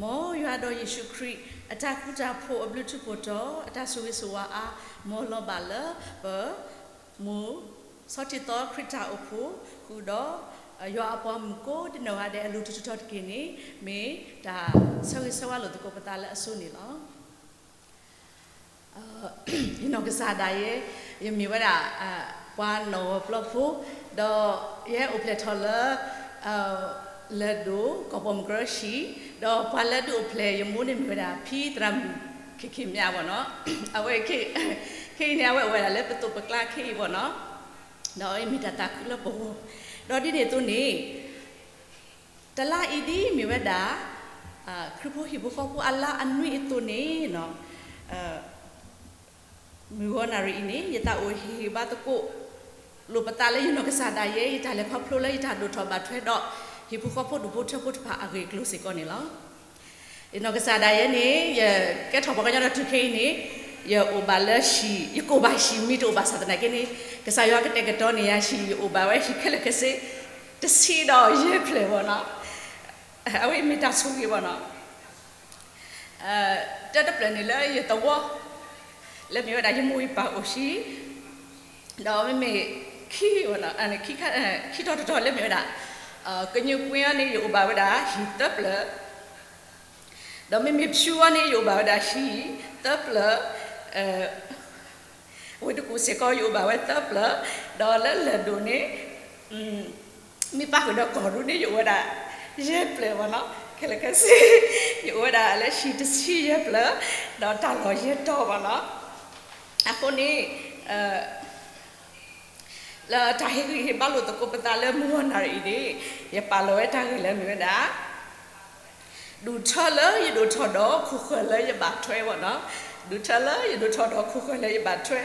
မ်ယွၤဒီးယ့ၣ်ၡူးခရံာ် အတၢ်ဃူတၢ်ဖိး အဘျုးထူးဖှိၣ်တီၤ အတၢ်ဆိၣ်ဂ့ၤဆိၣ်ဝါအါ မ်လီၤဘၣ်လၢပ မိၢ်ဆီထံသီခရံာ်တၢ်အိၣ်ဖှိၣ် ဃုာ်ဒီး ယွၤအပှၤမုၣ်ကိးဒနၢ်ဂၤဒဲး အလိၤတတီၤတက့ၢ်န့ၣ် မ့ၢ်တၢ်ဆၢဂ့ၤဆၢဝါလိာ်သကိးပသးလၢအဆိန့ၣ်လီၤ. ယနီၢ်ကစၢ်ဒၣ်ယဲ ယမ့ၢ်ဝဲဒၣ် ပှၤနီၣ်ဂီၤပျီဖိ ဒီးယဟဲအိၣ်ဖျဲၣ်ထီၣ်လၢ လၢၢ်ဒိၣ် ကီၢ်ပိာ်မုၣ်ကရၢဟံၣ် ဒီးပှၤလၢဒုးအိၣ်ဖျဲၣ်ယမိၢ်န့ၣ်မ့ၢ်ဝဲဒၣ် ဖံသရၣ်မုၣ် ခ့ခ့မၠါဘၣ်နီၤ, အဝဲ ခဲအံၤန့ၣ် အဝဲအိၣ်ဝဲဒၣ်လၢပသိးပကျါခဲအံၤဘၣ်နီၤ, ဒီးအမ့ၢ်တၢ်သးခုလၢပဂီၢ်, ဒီးဒ်န့ၣ်အသိးန့ၣ် တလါအံၤဒ်မ့ၢ်ဝဲဒၣ် ခရံာ်ဖိဟံၣ်ဖိဃီဖိအလါအနွံအသိးန့ၣ်နီၤ, မုၢ်ဂီၤနၣ်ရံၣ်အံၤန့ၣ် ယသးအိၣ်ဟ့ၣ်ဂံၢ်ဘါသကိးလိာ်ပသးလၢယနီၢ်ကစၢ်ဒၣ်ယဲ ယတၢ်လဲၤခီဖျိလၢယတၢ်ဒိၣ်ထီၣ်ဘၣ်ထွဲဒီး ဟံၣ်ဖိဃီဖိဒူၣ်ဖိထၢဖိတဖၣ်အဂ့ၢ်အကျိၤစ့ၢ်ကီးန့ၣ်လီၤ. ယနီၢ်ကစၢ်ဒၣ်ယဲန့ၣ် ယကဲထီၣ်ပှၤကညီဒီးတုၤခဲအံၤန့ၣ် ယအိၣ်ဘၣ်လၢဟံၣ် ယကအိၣ်ဘၣ်ဟံၣ်မံၤတအိၣ်ဘၣ်ဆၣ်သနာ်က့န့ၣ် ကစၢ်ယွၤကတဲာ်ကတီၤန့ၢ်ယၤဟံၣ် ယအိၣ်ဘၣ်ဝဲဟံၣ်ခဲလၢာ်ခဲဆ့ တဆံဒီးယဲၢ်ဖျၢၣ်ဘၣ်နီၤ, အဝဲအံၤမ့ၢ်တၢ်ဆိၣ်ဂ့ၤဘၣ်နီၤ. တၢတဖျၢၣ်န့ၣ်လၢယသဝီ လၢမ့ၢ်ဝဲဒၣ်ယမိၢ်ယပၢ်အိၣ်ဟံၣ်, ဒီးမ့မ့ၢ်ခံ ခံထီၣ်တထီၣ်လၢမ့ၢ်ဝဲဒၣ် ကညွၢ်ကွ့အံၤန့ၣ် ယအိၣ်ဘၣ်ဝဲဒၣ်ဟံၣ်သၢဖျၢၣ်, ဒီးမ့မ့ၢ်ဖၠူအံၤန့ၣ် ယအိၣ်ဘၣ်ဝဲဒၣ်ဟံၣ်သၢဖျၢၣ်, ဝ့ၢ်တကူၣ်စ့ၢ်ကီး ယအိၣ်ဘၣ်ဝဲသၢဖျၢၣ်, ဒီးလၢလၢၢ်ဒိၣ်န့ၣ် မ့ၢ်ပၣ်ဃုာ်ဒီးကီၢ်ရူၢ်န့ၣ် ယအိၣ်ဝဲဒၣ်ယဲၢ်ဖျၢၣ်ဘၣ်နီၤ, ခဲလၢာ်ခဲဆ့ ယအိၣ်ဝဲဒၣ်လၢဟံၣ်တဆံယဲၢ်ဖျၢၣ် ဒီးတၢ်လီၢ်ယဲၢ်တီၤဘၣ်နီၤ. အဃိန့ၣ် လၢတၢ်ဟ့ၣ်ဂံၢ်ဟ့ၣ်ဘါလိာ်သကိးပသးလၢမုၢ်ဂီၤနၣ်ရံၣ်အံၤန့ၣ် ယပာ်လီၤဝဲတၢ်ဂ့ၢ်လၢမ့ၢ်ဝဲဒၣ် ဒူၣ်ထၢလၢယဒိၣ်ထီၣ်ဒီးခိၣ်ဃၢၤလၢယဘၣ်ထွဲဘၣ်နီၤ, ဒူၣ်ထၢလၢယဒိၣ်ထီၣ်ဒီးခိၣ်ဃၢၤလၢယဘၣ်ထွဲ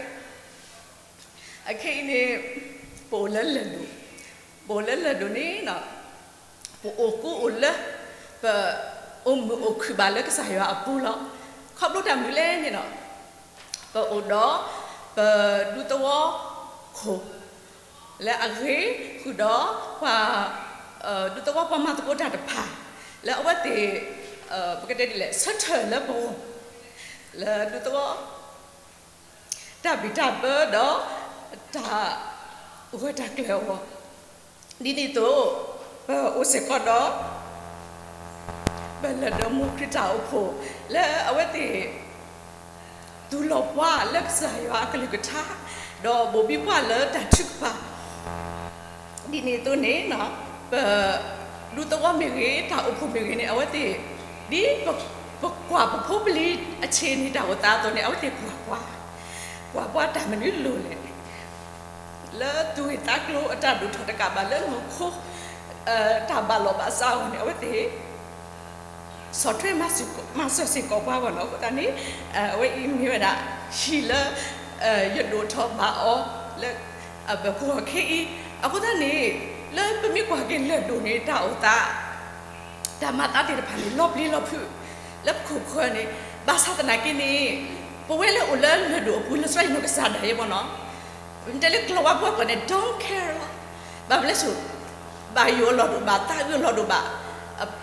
အခဲအံၤန့ၣ် ပအိၣ်လၢလၢၢ်ဒိၣ်, ပအိၣ်လၢလၢၢ်ဒိၣ်န့ၣ် ပအိၣ်ကူအိၣ်လၢ ပအိၣ်မုာ်အိၣ်ခုၣ်ဘၣ်လၢကစၢ်ယွၤအပူၤလီၤ. ခီဖျိတၢ်မနုၤလဲၣ်န့ၣ်နီၤ, ပအိၣ်ဒီး ပဒူသဝီခိၣ် လၢအဂ့ၤဃုာ်ဒီး ပှၤ ဒူသဝီပှၤမၤသကိးတၢ်တဖၣ် လၢအဝဲသ့ၣ် ပကတဲဒ်လဲၣ် ဆၢထၢၣ်လၢပဂီၢ် လၢဒူသဝီ တၢ်ဘံၣ်တၢ်ဘၢဒီး တၢ်ဂၢၢ်တၢ်ကျၢၤအဂီၢ်, ဒ်န့ၣ်အသိး ပအိၣ်စ့ၢ်ကီးဒီး ပလၢၢ်ဒိၣ်မိၢ်ခရံာ်တၢ်အိၣ်ဖှိၣ် လၢအဝဲသ့ၣ် သူၣ်လီၤပှၤလၢကစၢ်ယွၤအကလုၢ်ကထါ ဒီးဘိၣ်ဘံပှၤလၢတၢ်ထုကဖၣ် ဒ်န့ၣ်အသိးန့ၣ် ပ ဒူသဝီမ့ၢ်ဂ့ၤ တၢ်အိၣ်ဖှိၣ်မ့ၢ်ဂ့ၤန့ၣ် အဝဲသ့ၣ် ဒ်ပကွၢ်ပဖိပလံၤအဆ့ၣ်န့ၣ် တၢ်အိၣ်သးအသိးန့ၣ် အဝဲသ့ၣ်ကွၢ်ပှၤ ကွၢ်ပှၤတၢ်မနုၤလိၤလဲၣ် လၢသူၣ်ဂ့ၢ်သးကျိၤအတၢ်ဒိၣ်ထီၣ်တကးဘၣ်လၢနီၢ်ခိ တၢ်ဘၣ်လီၤဘၣ်စးအဂီၢ်န့ၣ် အဝဲသ့ၣ် ဆီၣ်ထွဲမၤစၢၤစ့ၢ်ကီးပှၤဘၣ်နီၤ. အဃိသတးန့ၣ် အဝဲအံၤမ့ၢ်ဝဲဒၣ် ဟံၣ်လၢ ယဒိၣ်ထီၣ်ဘၣ်အီၤလၢ ပဂီၢ်ခဲအံၤ အဃိသတးန့ၣ် လၢပမ့ၢ်ကွၢ်က့ၤလၢၢ်ဒိၣ်န့ၣ် တၢ်အိၣ်သး တၢ်မၤသးသ့ၣ်တဖၣ်န့ၣ် လီၤပျံၤလီၤဖုး လၢပခိၣ်ပဃၢၤန့ၣ် ဘၣ်ဆၣ်သနာ်က့န့ၣ် ပဝဲလၢအိၣ်လၢလၢၢ်ဒိၣ်အပူၤ လၢစီၤယနီၢ်ကစၢ်ဒၣ်ယဲဘၣ်နီၤ ပတဲလၢကျီဝါပှၢ်ကျီန့ၣ် don't care လီၤ. ဘၣ်မနုၤလဲၣ်စိ ဘၣ်ယိၣ်အလီၢ်ဒိၣ်ဘၣ် သးအုးအလီၢ်ဒိၣ်ဘၣ် ပ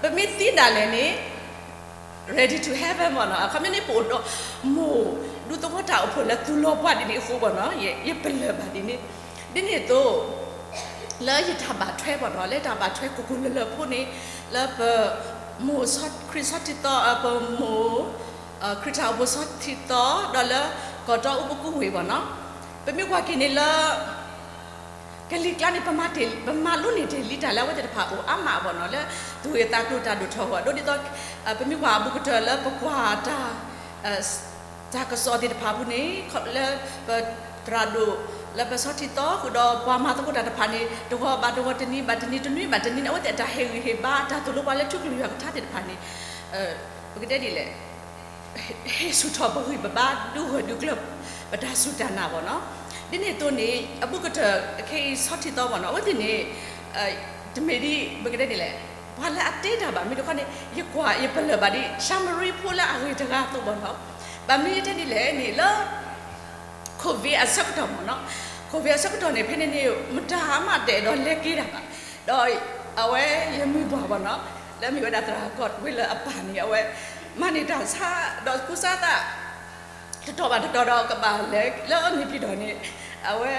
မ့ၢ်သံဒၣ်လဲာ်န့ၣ် ready to heaven မ့ၢ်နီၤ. အခီပညီန့ၣ် ပအိၣ်ဒီး မိၢ်ဒူသဝီတၢ်အိၣ်ဖှိၣ်လၢသူၣ်လီၤပှၤဒ်န့ၣ်အဃိမ့ၢ်နီၤ ယပလၢၢ်ဘၣ်ဒ်န့ၣ် ဒ်န့ၣ်အသိး လၢယတၢ်ဘၣ်ထွဲမ့ၢ်နီၤ လၢတၢ်ဘၣ်ထွဲကိၢ်ကိၢ်လၢလၢဖိန့ၣ် လၢပမိၢ်ခရံာ်ဆီထံသီ ပမိၢ် ခရံာ်တၢ်အိၣ်ဖှိၣ်ဆီထံသီ ဒီးလၢကီၢ်တီအူပကူဝ့ၢ်မ့ၢ်နီၤ ပမ့ၢ်ကွၢ်က့ၤန့ၣ်လၢ ကလံၤကျါန့ၣ် ပမၤလိန့ၢ်တ့ၢ်လံတၢ်လၢအဝဲသ့ၣ်တဖၣ်အိၣ်အါမးမ့ၢ်နီၤ လၢသူၣ်ဂ့ၢ်သးကျိၤတၢ်ဒိၣ်ထီၣ်အဂီၢ် ဒ်သိး ပမ့ၢ်ကွၢ်အဘူးကတၢၢ်လၢပကွၢ်တၢ် တၢ်ကစီၣ်သ့ၣ်တဖၣ်အပူၤန့ၣ် လၢပသရၣ်ဒိၣ် လၢပဆီထံသီဃုာ်ဒီးပှၤမၤသကိးတၢ်တဖၣ်န့ၣ် တဂီၤဘၣ်တဂီၤ တနံၤဘၣ်တနံၤ တနွံဘၣ်တနံၤန့ၣ် အဝဲသ့ၣ်အတၢ်ဟ့ၣ်ဂံၢ်ဟ့ၣ်ဘါ အတၢ်သိၣ်လိပှၤလၢထူကလုၢ်ယွၤကထါသ့ၣ်တဖၣ်န့ၣ် ပကတဲဒ်လဲၣ် ဟ့ၣ်ဆူၣ်ထီၣ်ပဂံၢ်ပဘါ ဒုးဂၢၢ်ဒုးကျၢၤ ပတၢ်စူၢ်တၢ်နာ်မ့ၢ်နီၤ. ဒ်န့ၣ်အသိးန့ၣ် အဘူးကတၢၢ်ခဲအံၤဆီထံသီမ့ၢ်နီၤ အဝဲသ့ၣ်န့ၣ် တမ့ၢ်ဒ် ပကတဲဒ်လဲၣ် ပှၤလၢအတဲတၢ်ဘၣ် မ့ၢ်တခီန့ၣ် ယကွၢ်ယပလၢၢ်ဘၣ်ဒ် ၡၤမရံဖိလၢအဂ့ၤတဂၤအသိးမ့ၢ်နီၤ. ဘၣ်မနုၤယတဲဒ်လဲၣ်န့ၣ် လၢ COVID အဆၢကတီၢ်မ့ၢ်နီၤ COVID အဆၢကတီၢ်န့ၣ် ဖဲန့ၣ်န့ၣ် မတၤမးတအဲၣ်ဒိးလဲၤက့ၤတၢ်ဘၣ် ဒီးအဝဲယမုၢ်ပှၢ်မ့ၢ်နီၤ လၢအမ့ၢ်ဝဲဒၣ်သရၣ်ကီးဝ့လၢအပၢ်န့ၣ် အဝဲမၤန့ၢ်တၢ်ဆါဒီးကူစါသး တတီၤဘၣ်တတီၤဒီးကဘၣ်လဲၤလၢအန့ၣ်ပံၤဒီးန့ၣ် အဝဲ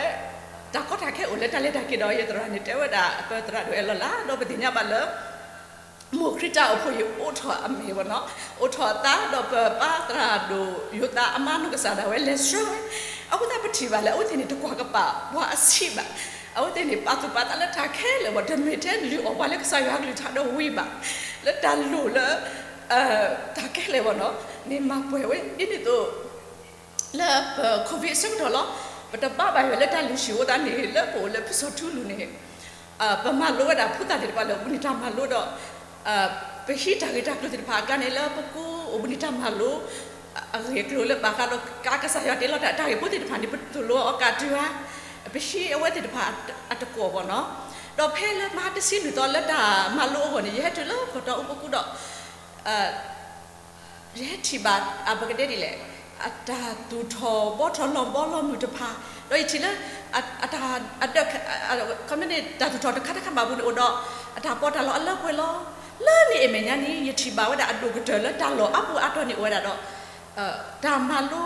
တၢ်ကီတၢ်ခဲအိၣ်လၢတၢ်လဲၤတၢ်က့ၤဒီး ယသရၣ်န့ၣ်တဲဝဲဒၣ် ပသရၣ်ဒိၣ်အဲၣ်လီၤလး ဒီးပသ့ၣ်ညါဘၣ်လၢ မိၢ်ခရံာ်တၢ်အိၣ်ဖှိၣ်အံၤအိးထီၣ်အမဲာ်ဘၣ်နီၤ, အိးထီၣ်အသးဒီးပပၢ်သရၣ်ဒိၣ်ယိၤသးအမါနီၢ်ကစၢ်ဒၣ်ဝဲလဲၤဆှၢဝဲ, အဃိသတးပထံၣ်ဘၣ်လၢအဝဲသ့ၣ်န့ၣ်တကွၢ်ကပာ်ပှၤအဆံးဘၣ်, အဝဲသ့ၣ်န့ၣ်ပာ်သူၣ်ပာ်သးလၢတၢ်ခဲလၢာ်ဘၣ်, တမ့ၢ်ထဲလုၢ်အီၣ်ပှၤလၢကစၢ်ယွၤအကလုၢ်ကထါဒီးဝံၤဘၣ်, လၢတၢ်လိၣ်လၢ တၢ်ခဲလၢာ်ဘၣ်နီၤ, န့ၣ်မၤပှဲၤဝဲဒ်န့ၣ်အသိး လၢပ COVID အဆၢကတီၢ်လီၤ. ပတဘၣ်ဘၣ်ယွၤလၢတၢ်လုၢ်ဟံၣ်အဃိသတးန့ၣ် လၢပအိၣ်လၢဖုစီၤထူလူၤန့ၣ် ပမၤလိဝဲဒၣ်ဖိသၣ်သ့ၣ်တဖၣ်လၢအိၣ်ဘှံးနံၤတၢ်မၤလိဒီး ပဟံးတၢ်ဂ့ၢ်တၢ်ကျိၤသ့ၣ်တဖၣ်အကျါန့ၣ် လၢပကူအိၣ်ဘှံးနံၤတၢ်မၤလိ အဂ့ၢ်အကျိၤလၢဘၣ်ဃးဒီးကစၢ်ယွၤတ့လီၤတၢ်တၢ်ဂ့ၢ်ဖိသ့ၣ်တဖၣ်န့ၣ် ပသိၣ်လိအီၤကးတုၤဧါ, ပဟံးအဝဲသ့ၣ်တဖၣ်အတကွီၢ်ဘၣ်နီၤ, ဒီးဖဲလၢမဟါတဆံနုာ်သီလၢတၢ်မၤလိအဂီၢ်န့ၣ် ယဟဲတုၤလၢကီၢ်တီအူပကူဒီး ယဟဲထံၣ်ဘၣ် ပကတဲဒ်လဲၣ်, အတၢ်သူၣ်ထီၣ်ဘှီထီၣ်လီၢ်ဘှီလီၢ်မုၢ်တဖၣ်, ဒီးယထံၣ်လၢ အတၢ်အဒၢး ခီမ့ၢ်န့ၣ် တၢ်သူၣ်ထီၣ်တခါတခါဘၣ်ပူၤန့ၣ်အိၣ်ဒီး အတၢ်ပီးတၢ်လီအလၢပှဲၤလီၤ. လၢန့ၣ်အမဲာ်ညါန့ၣ် ယထံၣ်ဘၣ်ဝဲဒၣ်အဒိၣ်ကတၢၢ်လၢတၢ်လီၢ်အါပူၤအါတီၤန့ၣ်အိၣ်ဝဲဒၣ်ဒီး တၢ်မၤလိ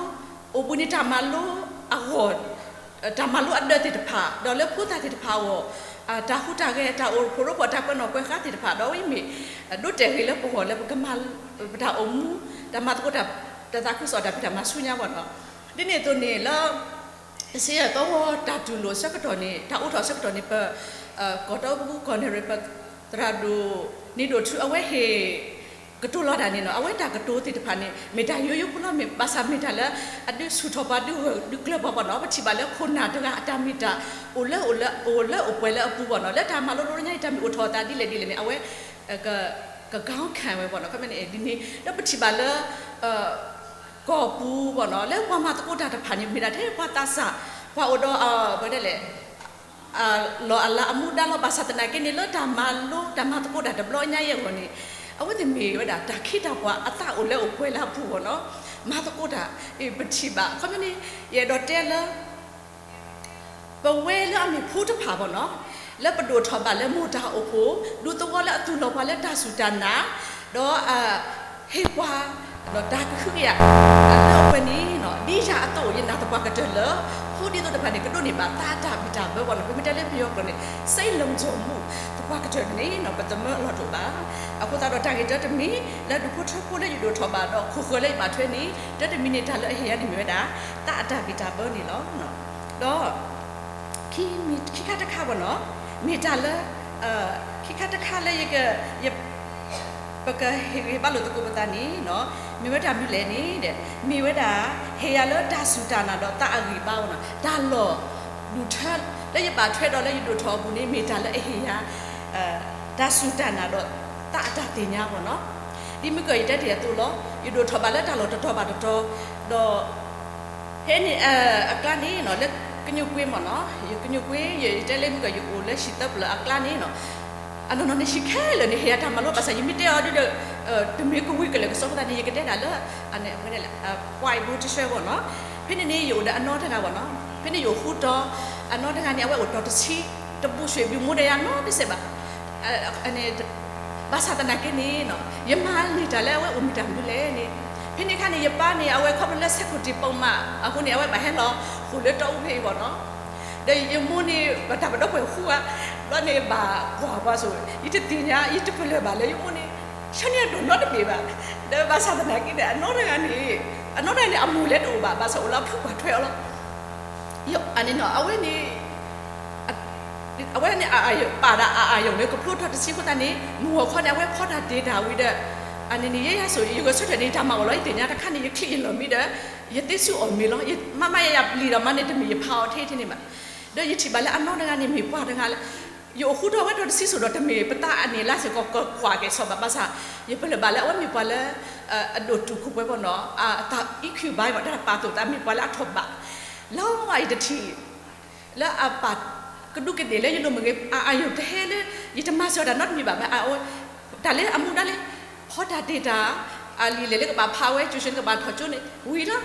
အိၣ်ဘှံးနံၤတၢ်မၤလိအဂီၢ် တၢ်မၤလိအဒၢးသ့ၣ်တဖၣ် ဒီးလၢဖိသၣ်သ့ၣ်တဖၣ်အဂီၢ် တၢ်ဟူးတၢ်ဂဲၤ တၢ်အိၣ်ဖှိၣ်ရိဖှိၣ် တၢ်ကွဲးနီၣ်ကွဲးဃါသ့ၣ်တဖၣ် ဒီးဝဲအံၤမ့ၢ် ဒိးတဲာ်ဂ့ၤလၢပဂီၢ်လၢပကမၤ ပတၢ်အိၣ်မူ တၢ်မၤသကိးတၢ် တၢ်သးခုကစီၣ်တၢ်ဖံးတၢ်မၤဆူညါဘၣ်နီၤ. ဒ်န့ၣ်အသိးန့ၣ်လၢ တဆံယဲၢ်သီဝီတၢ်တူၢ်လိာ်အဆၢကတီၢ်န့ၣ် တၢ်အိးထီၣ်အဆၢကတီၢ်န့ၣ် ပ ကီၢ်တီပူၤကီၢ်န့ၣ်ရ့ၣ် ပသရၣ်ဒိၣ် နံၤဒိၣ်ထူ အဝဲဟ့ၣ် ကတိၤလီၤတၢ်န့ၣ်နီၤ, အဝဲတၢ်ကတိၤသ့ၣ်တဖၣ်န့ၣ် မ့ၢ်တၢ်ယိယိဖိလီၤ, မ့ၢ်ဘၣ်ဆၣ်မ့ၢ်တၢ်လၢ အဒုးဆူၣ်ထီၣ်ပှၤ ဒုးဂၢၢ်ဒုးကျၢၤပှၤဘၣ်နီၤ. ပထံၣ်ဘၣ်လၢခိၣ်နၢ်တဂၤအတၢ်မ့ၢ်တၢ် အိၣ်လၢ အိၣ်လၢအိၣ်ပှဲၤလၢအပူၤဘၣ်နီၤ, လၢတၢ်မၤလိတညါအံၤ တၢ်မ့ၢ်အိၣ်ထီၣ်အသးဒ်လဲၣ်ဒ်လဲၣ်န့ၣ် အဝဲ က က က ကၢၣ်ခံဝဲဘၣ်နီၤ, ခီမ့ၢ်န့ၣ်ဒ်န့ၣ် ဒီးပထံၣ်ဘၣ်လၢ ကီၢ်ပူၤဘၣ်နီၤ, လၢပှၤမၤသကိးတၢ်တဖၣ်န့ၣ် မ့ၢ်ဒၣ်ထဲပှၤသးစၢ် ပှၤအိၣ်ဒီး ပတဲလဲၣ် လီၤအလၤအမူဒါလီၤ. ဘၣ်ဆၣ်သနာ်က့န့ၣ် လၢတၢ်မၤလိတၢ်မၤသကိးတၢ်တဘျီညါအံၤအဂီၢ်န့ၣ် အဝဲသ့ၣ်မ့ၢ်ဝဲဒၣ်တၢ်ခ့တၢ်ပှၤအသးအိၣ်လၢအိၣ်ပှဲၤလၢအပူၤဘၣ်နီၤ, မၤသကိးတၢ် ပထံၣ်ဘၣ် ခီမ့ၢ်န့ၣ် ယအဲၣ်ဒိးတဲလၢ ပဝဲလၢအမ့ၢ်ဖိတဖၣ်ဘၣ်နီၤ, လၢပဒိၣ်ထီၣ်ဘၣ်လၢမိၢ်တၢ်အိၣ်ဖှိၣ် ဒူသဝီလၢအသူၣ်လီၤပှၤလၢတၢ်စူၢ်တၢ်နာ်, ဒီး ဟ့ၣ်ပှၤ ဒီးတၢ်ကဟုကယာ် လၢအပှဲၤန့ၣ်နီၤ, ဒ်ယၤအသိးယနာ်သပှၢ်ကတၢၢ်လၢ ဖိဒ်သိးတဖၣ်န့ၣ် ကဒိးန့ၢ်ဘၣ်သးတၢ်ဘံၣ်တၢ်ဘၢဘၣ်နီၤ, ပမ့ၢ်တဲလၢပယီၤကျိာ်န့ၣ် စိတ်လုံခြုံမှု သပှၢ်ကတၢၢ်န့ၣ်နီၤ ပသမၢအလီၢ်တအိၣ်ဘၣ်. အဃိသတးဒီးတၢ်ဂ့ၢ်တၢတမံၤ လၢဒူၣ်ဖိထၢဖိလၢယဒိၣ်ထီၣ်ဘၣ်ဒီးခိၣ်ဃၢၤလၢယဘၣ်ထွဲန့ၣ် တၢတမံၤန့ၣ် တၢ်လၢအဟ့ၣ်ယၤန့ၣ်မ့ၢ်ဝဲဒၣ် သးအတၢ်ဘံၣ်တၢ်ဘၢန့ၣ်လီၤ. ဒီး ခံခါတခါဘၣ်နီၤ, မ့ၢ်တၢ်လၢ ခံခါတခါလၢယက ယ ပကဟ့ၣ်ဂံၢ်ဟ့ၣ်ဘါလိာ်သကိးပသးန့ၣ်နီၤ, မ့ၢ်ဝဲတၢ်မနုၤလဲၣ်န့ၣ်ဒီး မ့ၢ်ဝဲဒၣ် ဟ့ၣ်ယၤလၢတၢ်စူၢ်တၢ်နာ်ဒီးသးအဂံၢ်ဘါဘၣ်နီၤ, တၢ်လီၢ်ဒူၣ်ထၢ လၢယဘၣ်ထွဲဒီးလၢယဒိၣ်ထီၣ်အပူၤန့ၣ် မ့ၢ်တၢ်လၢအဟ့ၣ်ယၤ တၢ်စူၢ်တၢ်နာ်ဒီးသးအတၢ်သ့ၣ်ညါဘၣ်နီၤ. ဒ်မ့ၢ်ကီၢ်ယတဲတ့ၢ်အသိးလီၤ, ယဒိၣ်ထီၣ်ဘၣ်လၢတၢ်လီၢ်တတီၤဘၣ်တတီၤ, ဒီး ဖဲန့ၣ် အကျါန့ၣ်နီၤ လၢကညိၣ်ကွ့မ့ၢ်နီၤ, ယကညိၣ်ကွ့ ယတဲလၢမ့ၢ်ကီၢ်ယအိၣ်လၢဟံၣ်သၢပျၢၤအကျါန့ၣ်နီၤ, အနီၢ်နီၢ်န့ၣ်ဟံၣ်ခဲလၢာ်န့ၣ် ဟ့ၣ်ယၤတၢ်မၤလိဘၣ်ဆၣ် ယမ့ၢ်တဲအီၤဒ်ဒီး တမ့ၢ်ကဝံၤကလၢာ်ကစီၤပသးန့ၣ် ယကတဲဒၣ်လၢ အဝဲဒၣ်လၢ whiteboard တဆှၢဘၣ်နီၤ. ဖဲန့ၣ်န့ၣ် ယအိၣ်ဒီးအနီၢ်တဂၤဘၣ်နီၤ, ဖဲန့ၣ်ယအိၣ်ဃူတီၤ အနီၢ်တဂၤန့ၣ် အဝဲအိၣ်တီၢ်တဆံ တဘူးဆွေ ဘုမူဒယါနီတစဲးဘၣ် ဘၣ်ဆၣ်သနာ်က့န့ၣ်နီၤ ယမၤန့ၢ်တၢ်လၢအဝဲအိၣ်မ့ၢ်တၢ်မနုၤလဲၣ်န့ၣ်, ဖဲန့ၣ်အခါန့ၣ် ယပၢ်န့ၣ် အဝဲခီဖျိလၢဆဲးခိၣ်တံၢ်ပိာ်မးအဃိန့ၣ် အဝဲဘၣ်ဟဲလီၤဃုာ်လၢတီအူဖဲအံၤဘၣ်နီၤ. ဒီးယမိၢ်န့ၣ် ဘၣ်တၢ်ပဒီပုၢ်ဝဲၢ်ဃူဧါ, ဘျီန့ၣ်ဘၣ်ကွၢ်ပှၤဆိ ယတသ့ၣ်ညါ ယတပလၢၢ်ဘၣ်လၢယမိၢ်န့ၣ် ဆၢန့ၢ်အဒိၣ်နီတဘ့ၣ်ဘၣ်. ဒီးဘၣ်ဆၣ်သနာ်က့န့ၣ် အနီၢ်တဂၤန့ၣ် အနီၢ်တဂၤန့ၣ် အမိၢ်လဲၤတအိၣ်ဘၣ် ဘၣ်ဆၣ်အိၣ်လၢအဖုကွၢ်ထွဲအီၤလီၤ. အန့ၣ်နီၤ အဝဲန့ၣ် အဝဲန့ၣ် အ အ ပာ်ဒၣ်အ အ အယုၢ်လၢကဖျိထီၣ်တဆံအဃိသတးန့ၣ် မုၢ်ဂီၤခီန့ၣ် အဝဲဖီတၢ်တ့ၢ်တၢ်ဝံၤဒီး အန့ၣ်န့ၣ် ယဲယၤဆိ ယဂဲၤဆၢထၢၣ်န့ၣ် တၢ်မၤအီၣ်လီၤ ယသ့ၣ်ညါတခါန့ၣ် ယချံးယလီၤမံဒီး ယသ့ဆူအီၣ်မ့ၤလီၤ. ယမၤမၤယၤယၤပျံၤဒီးမၤန့ၣ် တမ့ၢ်ယဖးအီၤထဲထဲန့ၣ်ဘၣ်. ဒီးယထံၣ်ဘၣ်လၢအနီၢ်တဂၤန့ၣ် မ့ၢ်ပှၤတဂၤလၢ ယအိၣ်ဃူထီၣ်ဝဲထီၣ်တဆံစိၤဒီး တမ့ၢ်ပသးအန့ၣ်လၢစ့ၢ်ကီး ကကွၢ်က့ၤဆီဘၣ် ဘၣ်ဆၣ် ယပလၢၢ်ဘၣ်လၢအဝဲမ့ၢ်ပှၤလၢ အဒိၣ်တုာ်ခိၣ်ပှဲၤဘၣ်နီၤ အသး EQ ဘၣ်ဘၣ် တၢ်ပာ်သူၣ်သးမ့ၢ်ပှၤလၢအထီၣ်ဘး လၢအဝဲအံၤတထံၣ် လၢအပာ်ကဒူးကဒ့ၣ်လၢယလိၤမ့ၢ်ဂ့ၤ အ အယုၢ်တဟဲလၢ ယတမၤစၢၤတၢ်နီတမံၤဘၣ် မ့ၢ်အဝဲ တၢ်လၢအမူဒါလၢ ဖီတၢ်တ့ၢ်တၢ် အလံာ်လဲၢ်လၢကဘၣ်ဖးဝဲ ကၠိၤၡဲန့ၣ် ကဘၣ်ထီၣ်ကၠိန့ၣ် ဝံၤလီၤ.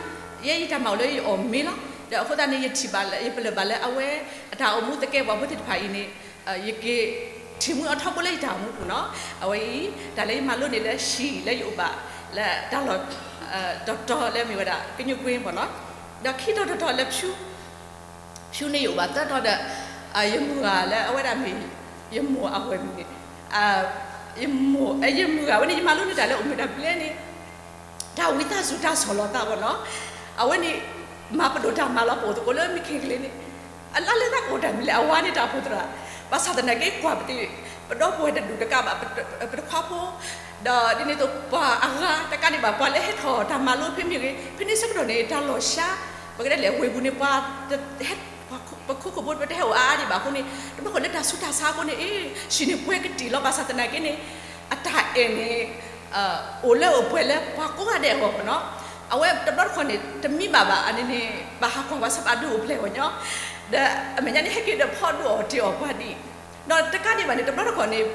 ယဲယတၢ်မၤအိၣ်လၢယအီၣ်မ့ၤလီၤ. ဒီးအဃိသတးန့ၣ် ယထံၣ်ဘၣ်လၢ ယပလၢၢ်ဘၣ်လၢအဝဲ အတၢ်အိၣ်မူသကဲပှၤဖိသ့ၣ်တဖၣ်အံၤန့ၣ် ယက့ၤ ထံၣ်မူအထီဘိလၢယတၢ်အိၣ်မူပူၤနီၤ. အဝဲအံၤ တၢ်လၢယမၤလိန့ၣ်လၢဟံၣ်လၢယအိၣ်ဘၣ် လၢတၢ်လီၢ် တီၤတီၤလၢမ့ၢ်ဝဲဒၣ် ကညူၣ်ကွ့ပူၤနီၤ. ဒီးခံတီၤတတီၤလၢ ဖၠူန့ၣ်ယအိၣ်ဘၣ်သၢတီၤဒီး ယမုၢ်ဂၤလၢအဝဲဒၣ်မ့ၢ် ယမိၢ်အဝဲၢ်မုၣ်န့ၣ် ယမိၢ် ယမုၢ်ဂၤဝဲန့ၣ် ယမၤလိန့ၢ်တၢ်လၢအိၣ်မုာ်တၢ်ဘျဲန့ၣ် တၢ်ဝံသးစူၤတၢ်ဆီၣ်လီၤသးဘၣ်နီၤ. အဝဲန့ၣ် မၤပဒိၣ်တၢ်မၤလီၤ ပအိၣ်သကိးလၢမ့ၢ်ခဲကလ့န့ၣ် အလါလဲသးကအိၣ်တၢ်မံၤလဲၣ် အဝၤန့ၣ်တၢ်အိၣ်ဖှိၣ်သရၣ် ဘၣ်ဆၣ်သနာ်က့ ကွၢ်ပတ ပဒီပုၢ်ဝဲၢ်တဒူၣ်တကးဘၣ် ပတခွါဖိ ဒီးဒ်န့ၣ်အသိး ပှၤအဂၤတကးဒံးဘၣ် ပှၤလၢဟဲထီၣ်တၢ်မၤလိဖဲမ့ၢ်ဂ့ၤ ဖဲန့ၣ်ဆၢကတီၢ်န့ၣ် တၢ်လီၤဆါ ပကတဲလဲၣ် ဝ့ၢ်ပူၤန့ၣ် ပှၤ ပခိၣ်ခိၣ်ဖိပတဟဲအိၣ်အါအါဒံးဘၣ်အဃိန့ၣ် တဘျီဃီလၢတၢ်ဆူးတၢ်ဆါအဃိန့ၣ် အ့ ဟံၣ်န့ၣ်ပှဲၤကတံာ်လီၤ ဘၣ်ဆၣ်သနာ်က့န့ၣ် အတၢ်အဲၣ်န့ၣ် အိၣ်လၢအိၣ်ပှဲၤလၢပှၤကိးဂၤဒဲးအဂီၢ်နီၤ. အဝဲတဘျီတခီၣ်န့ၣ် တမံဘၣ်ဘၣ် အန့ၣ်န့ၣ် ဘၣ်ဟးကွၢ်ဝဲဆၢဖးဒိၣ်အိၣ်ဖျဲၣ်အဂီၢ်ညီ ဒီးအမဲာ်ညါန့ၣ် ဟဲက့ၤဒီးဖီဒိၣ်အီၤတ့ၢ်အီၤပှၤဒ်အံၤ ဒီးတကးဒံးဘၣ်န့ၣ် တဘျီတခီၣ်န့ၣ်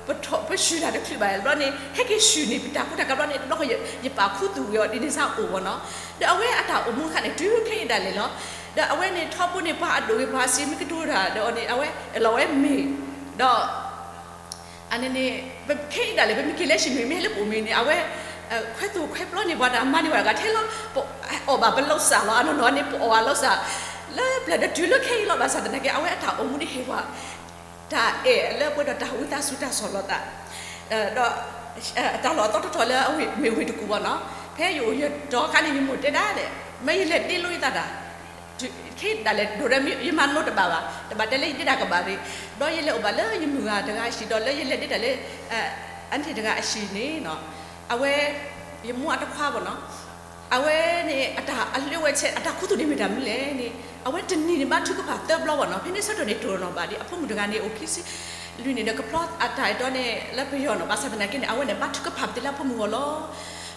ပထီၣ်ပဆူၣ်တၢ်တချုးဘၣ်ဘျီန့ၣ် ဟဲက့ၤဆူၣ်န့ၣ် ပတၢ်ကူတၢ်ကးဘျီန့ၣ် တဘျီဃီ ယပာ်ခူသူၣ်ဝဲအီၤဒ်န့ၣ်စ့ၢ်အိၣ်ဝဲနီၤ. ဒီးအဝဲအတၢ်အိၣ်မူအခါန့ၣ် တုၤခဲအံၤဒၣ်လဲာ်လီၤ. ဒီးအဝဲန့ၣ်ထီဘိန့ၣ် ပှၤအဒိၣ်ဂ့ၤ ပှၤစံးမ့ၢ်ကတိၤတၢ်ဒီးအီၤန့ၣ် အဝဲအဲၣ်လီၤဝဲမ့ၢ် ဒီး အန့ၣ်န့ၣ် ပခဲအံၤဒၣ်လဲာ် ပမ့ၢ်က့ၤလၢဟံၣ်မ့ၢ် မ့ၢ်ဟဲလၢပအိၣ်မ့ၢ်န့ၣ် အဝဲ ခွဲးသူၣ်ခွဲးပျီန့ၢ်ပှၤ တၢ်မၤန့ၢ်ပှၤတဂၤထဲလီၤ. ပအီၣ်ဘၣ်ပလီၤစၢ်လီၤ အနီၢ်နီၢ်န့ၣ် ပအီၣ်အလီၤစၢ် လၢပျၢၤဒီးတုၤလၢခဲအံၤလီၤ. ဘၣ်ဆၣ်သနာ်က့ အဝဲအတၢ်အိၣ်မူန့ၣ်ဟ့ၣ်ပှၤ တၢ်အဲၣ်လၢပှဲၤဒီးတၢ်ဝံသးစူၤတၢ်ဆီၣ်လီၤသး ဒီး တၢ်လီၢ်အသီတတီၤလၢအဝ့ၢ်မ့ၢ်ဝ့ၢ်တကူၣ်ဘၣ်နီၤ. ဖဲယအိၣ်ယတီၤအခါန့ၣ် ယမိၢ်တဲဒၣ်လဲာ် မ့ၢ်ယလဲၤဒ့လိယသးတၢ် ခဲဒၣ်လဲာ် ဒိၣ်ဒီးယမၤလိတဘၣ်ဘၣ် တဘၣ်တဲလၢယဒ့တၢ်ကဘၣ်ရံၣ် ဒီးယလဲၤအိၣ်ဘၣ်လၢယမုၢ်ဂၤတဂၤအဟံၣ် ဒီးလၢယလဲၤဒ့တၢ်လၢ အန့ၣ်တဂၤအဟံၣ်န့ၣ် အဝဲ ယမိၢ်အတခွါဘၣ်နီၤ အဝဲန့ၣ် အတၢ်အလၢဝဲဆဲး အတၢ်ခူသူၣ်န့ၣ်မ့ၢ်တၢ်မနုၤလဲၣ်န့ၣ် အဝဲတနံၤန့ၣ်ဘါထုကဖၣ်သၢဘျီဘၣ်နီၤ. ဖဲန့ၣ်ဆၢကတီၢ်န့ၣ် တိၢ်နီၣ်ဘၣ်ဒ် အဖိမုၣ်တဂၤန့ၣ် အိၣ်ခံဆံလွံၢ်န့ၣ်ဒီး ကဖျီအတၢ်အဲၣ်တီန့ၣ် လၢပယီၤနီၤ. ဘၣ်ဆၣ်သနာ်က့န့ၣ် အဝဲန့ၣ် ဘါထုကဖၣ်ပသ့လၢအဖိမုၣ်အဂီၢ်လီၤ.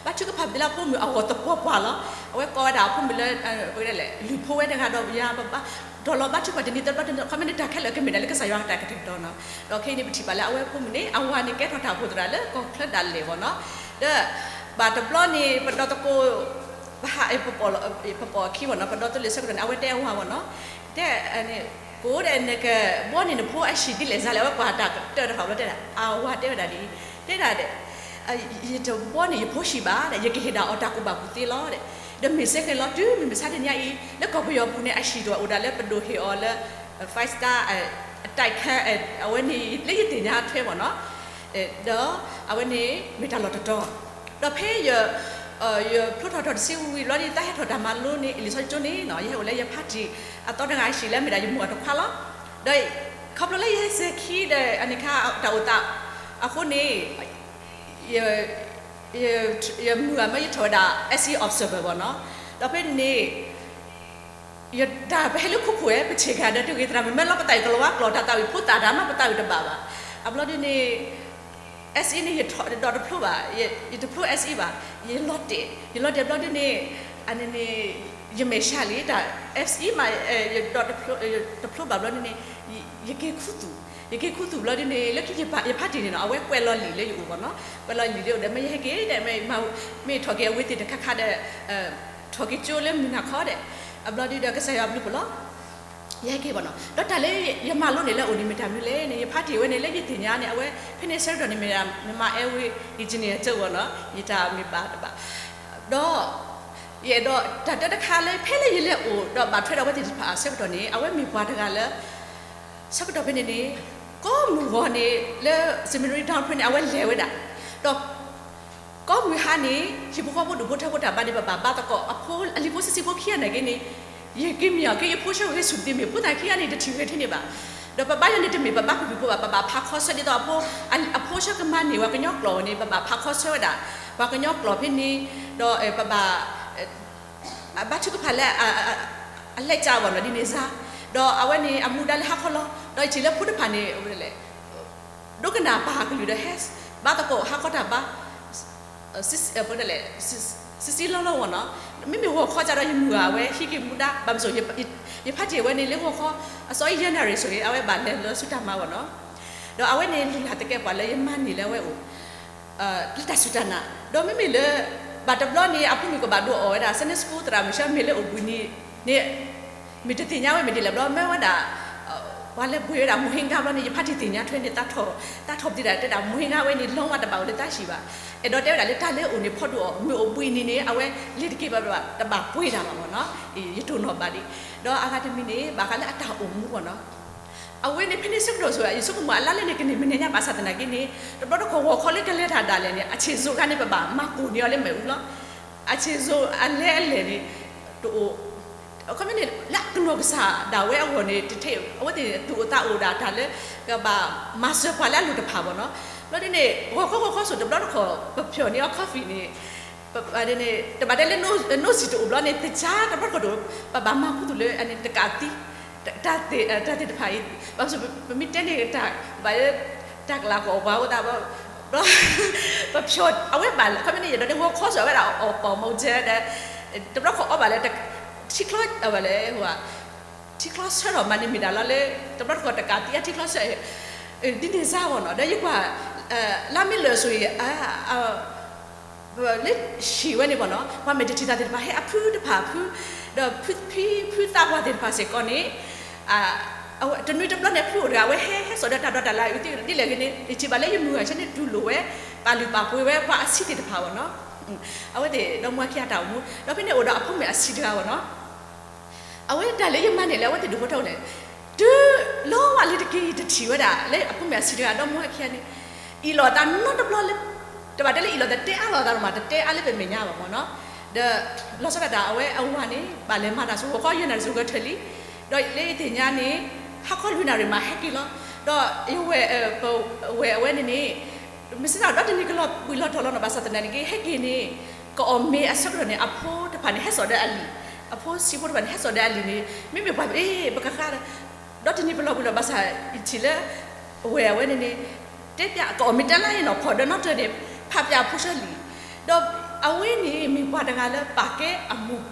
ဘါထုကဖၣ်ပသ့လၢအဖိမုၣ်အဂီၢ်သပှၢ်ပှၢ်လီၤ. အဝဲကိးဝဲဒၣ်အဖိမုၣ်လၢ လုၢ်ဖိဝဲတဂၤဒီးယၤ ပဘၣ်ဒီးလီၤဘါထုကဖၣ်တနံၤသၢဘျီတနံၤ ခီမ့ၢ်န့ၣ် တၢ်ခဲလၢာ်ကမ့ၢ်ဒၣ်လၢကစၢ်ယွၤအတၢ်ကတဲာ်ကတီၤနီၤ. ဒီးခဲအံၤန့ၣ် ပထံၣ်ဘၣ်လၢအဝဲအဖိမုၣ်န့ၣ် အဝၤန့ၣ်ကဲထီၣ်တၢ်အိၣ်ဖှိၣ်သရၣ်လၢကီၢ်ချၢဒၣ်လဲာ်ဘၣ်နီၤ. ဒီး ဘၣ်တဘျီန့ၣ် ပဒီသကိး ပဟး ပပိာ်အခံဘၣ်နီၤ ပဒီသိလ့ၣ်ဆၢကတီၢ်န့ၣ် အဝဲတဲအဝၤဘၣ်နီၤ တဲ ကိးဒီးနကဘှီန့ၢ်နဖိအဟံၣ်ဒ်လဲၣ်စ့ၢ်လဲၣ် အဝဲကွၢ်တၢ်ကတၢၢ်တဖၣ်ဘျီတဲဒၣ် အဝၤတဲဝဲဒၣ်ဒ်အံၤ တဲဒၣ်ဒီး ယတဘှီန့ၢ်ယဖိဟံၣ်ဘၣ်ဒီး ယကဟ့ၣ်ဒၣ်အီၤတၢ်ကူၣ်ဘၣ်ကူၣ်သ့လီၤဒီး ဒီးမ့ၢ်စ့ၢ်ကီးလီၤ တုၤမုၢ်မဆါတနံၤအံၤ လၢကီၢ်ပယီၤပူၤန့ၣ် အဟံၣ်တအိၣ်ဒၣ်လၢပဒိၣ်ဟ့ၣ်အီၤလၢ five star အတၢ်ခဲ အဝဲန့ၣ်လၢယသ့ၣ်ညါထွဲဘၣ်နီၤ ဒီးအဝဲန့ၣ်မ့ၢ်တၢ်လီၢ်တတီၤ ဒီးဖဲ ယဖျိထီၣ်ထီၣ်တဆံဝံၤဝံၤဘျီန့ၣ် သးဟဲထီၣ်တၢ်မၤလိန့ၣ် လံာ်စီဆှံကၠိန့ၣ် ယဟဲအိၣ်လၢယဖါတံၢ်အသီတဂၤအဟံၣ်လၢမ့ၢ်ဒၣ်ယမိၢ်အတခွါလီၤ. ဒီးခီဖျိလၢယဟဲစဲၤခံဒီး အန့ၣ်ခါတၢ်အိၣ်သးအဃိန့ၣ် ယမုၢ်ဂၤမ့ၢ်ယထီၣ်ဝဲဒၣ် S E Observer ဘၣ်နီၤ ဒီးဖဲန့ၣ် ယတၢ်ပဟဲလၢခိခိၣ်ဝဲ ပဆ့ၣ်ကၤဒီးတဂ့ၤသရၣ် မ့မ့ၢ်လီၤပသးအံၤကလီၤဝါကျိာ် တၢ်သးဝံၣ်ဖိသၣ်တၢ်မ့ၢ်ပသးဝံၣ်တဘၣ်ဘၣ်. အဘျီဒ်န့ၣ် S E န့ၣ် ယထီၣ်ဒီးတဖျိဘၣ် ယတဖျိ S E ဘၣ် ယလီၤတဲာ် ယလီၤတဲာ်ဘျီဒ်န့ၣ် အန့ၣ်န့ၣ် ယမဲာ်ဆှးလံ တၢ် S E မး ယဒီးတဖျိဘၣ်ဘျီဒ်န့ၣ် ယက့ၤခူသူၣ် ယက့ၤခူသူၣ်ဘျီဒ်န့ၣ် လၢခံယဖါတံၢ်န့ၣ်နီၤ အဝဲကွဲးလီၤလံာ်လၢယအိၣ်ဘၣ်နီၤ ကွဲးလီၤလံာ်လၢယအိၣ်ဒီး မ့ၢ်ယဟဲက့ၤဒီး မ့ၢ်ထီၣ်က့ၤအဝ့ၢ်သ့ၣ်တခါခါဒီး ထီၣ်က့ၤကၠိလၢမုၢ်နၤခီဒီး အဘျီဒ်ဒီးကစၢ်ယွၤဘျုးဖှိၣ်လီၤ ယဟဲက့ၤဘၣ်နီၤ ဒီးတၢ်လၢယမၤလိန့ၢ်လၢအအိၣ်န့ၣ်မ့ၢ်တၢ်မနုၤလဲၣ်န့ၣ် ယဖါတံၢ်ဝဲန့ၣ် လၢယသ့ၣ်ညါန့ၣ် အဝဲဖဲန့ၣ်ဆၢကတီၢ်န့ၣ်မ့ၢ်ဒၣ် မမ Airway Engineer ကၠိဘၣ်နီၤ ယတၢ်မ့ၢ်ဘၣ်တဘၣ် ဒီး ယအဲၣ်ဒိးတၢ်တဲတခါလၢ ဖဲလၢယလဲၤအိၣ်ဒီးဘၣ်ထွဲဒီးအဝဲသ့ၣ်တဖၣ်အဆၢကတီၢ်န့ၣ် အဝဲမ့ၢ်ပှၤတဂၤလၢ ဆၢကတီၢ်ဖဲန့ၣ်န့ၣ် ကိးမုၢ်ဂီၤန့ၣ် လၢ seminary ဒီဖဲန့ၣ် အဝဲလဲၤဝဲဒၣ် ဒီး ကိးမုၢ်ဟါန့ၣ် ဟံၣ်ဖိဃီဖိဒူၣ်ဖိထၢဖိတၢ်ဘါန့ၣ် ပဘၣ်ဘါသကိး အဖိအလံၤဖိဆံးဆံးဖိခံဂၤန့ၣ်က့န့ၣ် ယက့ၤမ့ၢ်အီၤက့ ယဖိဆၢဂ့ၤဆူၣ်တသ့မ့ၢ် ဖိသၣ်ခံဂၤန့ၣ် တထံၣ်ဂဲၤထဲန့ၣ်ဘၣ်. ဒီးပဘါယွၤန့ၣ်တမ့ၢ်ပဘါကပုၢ်ဖိဘၣ် ပဘၣ်ဖးခီဆၢဒ်သိးအဖိ အဖိဆၢကမၤန့ၢ်ပှၤကညီကျိာ်န့ၣ် ပဘၣ်ဖးခီဆၢဝဲဒၣ် ပှၤကညီကျိာ်ဖဲန့ၣ် ဒီးပဘၣ် အဘါထုကဖၣ်လၢ အလဲၤကၢ်ဘၣ်နီၤဒ်န့ၣ်စ့ၢ်, ဒီးအဝဲန့ၣ်အမူဒါလၢဟါခီလီၤ. ဒီးယထံၣ်လၢဖိတဖၣ်န့ၣ် ဒိကနၣ်ပာ်ကလုၢ်ဒီးဟဲဘါသကိးဟါခီတၢ်ဘါ ဆံးဆံးလီၤလီၤဝဲနီၤ. မ့မ့ၢ်ဂီၤခီကၢ်ဒီးယမုၢ်ဂၤအဝဲဟံးက့ၤမူဒါ ဘၣ်မနုၤ ယဖါတံၢ်အဝဲန့ၣ်လၢဂီၤခီ အစီၤအံၤယဲၢ်နၣ်ရံၣ်ဆိၣ်ဂ့ၤ အဝဲဘၣ်လဲၤလၢဆူတၢ်မၤဝဲနီၤ. ဒီးအဝဲန့ၣ်လုၢ်လၢ်သကဲးပဝးလၢယမၤန့ၢ်လၢအဝဲအိၣ် လၢတၢ်စူၢ်တၢ်နာ် ဒီးမ့မ့ၢ်လၢ ဘၣ်တဘျီန့ၣ် အဖိမုၣ်ကဘၣ်ဒိးအီၣ်ဝဲဒၣ် Sunday school သရၣ်မုၣ်ဆၢမ့ၢ်လၢအိၣ်ဘှံးနံၤန့ၣ် မ့ၢ်တသ့ၣ်ညါဝဲမ့ၢ်ဒ်လဲၣ်ဘျီ မၢဝဲဒၣ် ပှၤလဲၤဘှံးဝဲဒၣ် မုၢ်ဟ့ၣ်ဂါဘျီန့ၣ် ယဖါတံၢ်သ့ၣ်ညါထွဲန့ၣ် သးထီၣ်, သးထီၣ်ပသံးဒၣ်တဲဒၣ် မုၢ်ဟ့ၣ်ဂါဝဲန့ၣ် လီဝါတဘၣ်အိၣ်လၢတၢ်ဟံၣ်ဘၣ်. အဲၣ်ဒိးတဲဝဲဒၣ်လၢတၢ်လၢအိၣ်န့ၣ်ဖီဒိၣ်အီၤ မုၢ်အိၣ်ဘှံးနံၤန့ၣ် အဝဲလဲၤတက့ၢ်ဘၣ် တဘၣ်ပှ့ၤတၢ်ဘၣ်မ့ၢ်နီၤ. ယတိၢ်နီၣ်ဘၣ်ဒံး, ဒီးအဂၤတမံၤန့ၣ် ဘၣ်ဃးလၢအတၢ်အိၣ်မူမ့ၢ်နီၤ. အဝဲန့ၣ်ဖဲန့ၣ်ဆၢကတီၢ်ဆိ ယဆိကမိၣ်အလါလဲန့ၣ် ကန့ၢ်မနုၤညါဘၣ်ဆၣ်သနာ်က့န့ၣ် တဘျီတခီၣ်ဂီၤခီလၢကလဲၤတၢ်ဒၣ်လဲာ်န့ၣ် အဆံးစိၤခါန့ၣ် ပဘၣ်မၤကိၢ်န့ၢ်အီၤလၢမ့ၣ်အူလီၤ. အဆံးစိၤအလဲအလဲန့ၣ် တအိၣ် အခီပညီန့ၣ် လၢအကနီၢ်ကစၢ်ဒၣ်ဝဲအဂီၢ်န့ၣ် တထဲ အဝဲသ့ၣ်သူၣ်အိၣ်သးအိၣ်ဒၣ်တၢ်လၢ ကဘၣ်မၤစၢၤပှၤလၢအလိၤတဖၣ်မ့ၢ်နီၤ. ဘျီဒ်န့ၣ် ဂီၤခီဂီၤခီဆိ တဘျီတခီၣ် ပဖျီၣ်န့ၢ်အီၤ coffee န့ၣ် တဘၣ်တဲလၢ နိၣ်စံၣ်တအိၣ်ဘျီန့ၣ် တကးတဘျီတခီၣ်တအိၣ် ပဘၣ်မၤခူသူၣ်လၢအန့ၣ် တကးသံ တၢ်သ့ၣ်တဖၣ်အံၤ ဘၣ်ဆၣ် ပမ့ၢ်တဲန့ၣ် တၢ်ဘၣ်လၢ တၢ်ကလၤကီၢ်ပှၤဝဲသးဘျီ ပဖျီၣ်အဝဲဘၣ်လၢ ခီပညီန့ၣ် ယဒိးန့ၢ်ဂီၤခီဆိ အဝဲဒၣ်အီၣ်ပိာ်မုၣ်ကဲဒီး တဘျီခီၣ်အီၣ်ဘၣ်လၢ ထံချီ အဝဲလဲၣ် ထံချီဆၢထီၣ်မးန့ၣ်မ့ၢ်ဒၣ်လီၤလၢ တဘျီတခီၣ်တကးသံအထံချီဆၢ ဒ်န့ၣ်စါဂီၢ်နီၤ ဒီးယကွၢ် လါမ့ၢ်လၢာ်ဆိအံၤ လၢဟံၣ်ဝဲန့ၣ်မ့ၢ်နီၤ ပှၤမဲာ်တထံၣ်သးသ့ၣ်တဖၣ်ဟဲအဖုတဖၣ်အဖု ဒီးဖုဖံဖုသးပှၢ်သ့ၣ်တဖၣ်စ့ၢ်ကီးန့ၣ် တနွံတဘျီန့ၣ် ဖုအိၣ်တဂၤ အဝဲဟဲဟဲစိာ်ဒီးတၢ်ဒိးတၢ်လၢအအုးသ့ၣ်ဒ်လဲၣ်ဂ့ၤန့ၣ် ယထံၣ်ဘၣ်လၢယမုၢ်ဂၤဆၢန့ၣ် တူၢ်လိာ်ဝဲ ပာ်လုၢ်ပာ်ပှ့ၤဝဲပှၤအဆံးသ့ၣ်တဖၣ်မ့ၢ်နီၤ အဝဲသ့ၣ်ဒီမါခံဂၤတၢ်အိၣ်မူ ဒီးဖဲန့ၣ်အိၣ်ဒီးအဖိမုၣ်အဆံးတဂၤမ့ၢ်နီၤ အဝဲတၢ်လၢယမၤန့ၣ်လၢအဝဲသ့ၣ်ဒိၣ်ဖိထၢဖိလဲၣ် တုၤလီၤဝဲလၢတက့ၢ် ယတထံၣ်ဝဲဒၣ်လၢအဖိမုၣ်အဆံးတဂၤဒီမါခံဂၤန့ၣ် အ့ၣ်လိာ်သးနီတဘျီလၢ တဘၣ်တဲလၢအ့ၣ်လိာ်သး တဲအါလိာ်သးမး တတဲအါလၢပမဲာ်ညါဘၣ်မ့ၢ်နီၤ ဒီးလီၤဆီဒၣ်တၢ်အဝဲအဝၤန့ၣ် ဘၣ်လဲၤမၤတၢ်ဆိ ဂီၤခီယဲၢ်နၣ်ရံၣ်ဆိကတၢၢ်လံ ဒီးလၢယသ့ၣ်ညါန့ၣ် ဟါခီလွံၢ်နၣ်ရံၣ်မးဟဲက့ၤလီၤ ဒီးယဝဲၢ် ပဝဲၢ်အဝဲန့ၣ်န့ၣ် မ့ၢ်စ့ၢ်ကီးဒီတနံၤကလီၤဘှံးလီၤတီၤလီၤနီၤ ဘၣ်ဆၣ်သနာ်က့ ဟဲက့ၤန့ၣ် ကအီၣ်မ့ၤအဆၢကတီၢ်န့ၣ် အဖိတဖၣ်န့ၣ် ဟဲစိာ်ဒီးအလံာ် အဖိဆံးဖိတဖၣ်န့ၣ် ဟဲစိာ်ဒီးအလံာ်န့ၣ် မ့မ့ၢ်ပှၤ ပကဃါ ဒီတနံၤပလီၢ်ပလီၢ်ဘၣ်ဆၣ် ယထံၣ်လၢ အဝဲၢ်အဝဲန့ၣ်န့ၣ် တဲပၠးကအီၣ်မ့ၤတၢ်လၢအံၤနီၤ ဖီၣ်ဒီးနီၣ်တၢၢ်န့ၣ် ဖးပၠးအဖိဆၢလံာ် ဒီးအဝဲန့ၣ် မ့ၢ်ပှၤတဂၤလၢပာ်ကဲအမိၢ်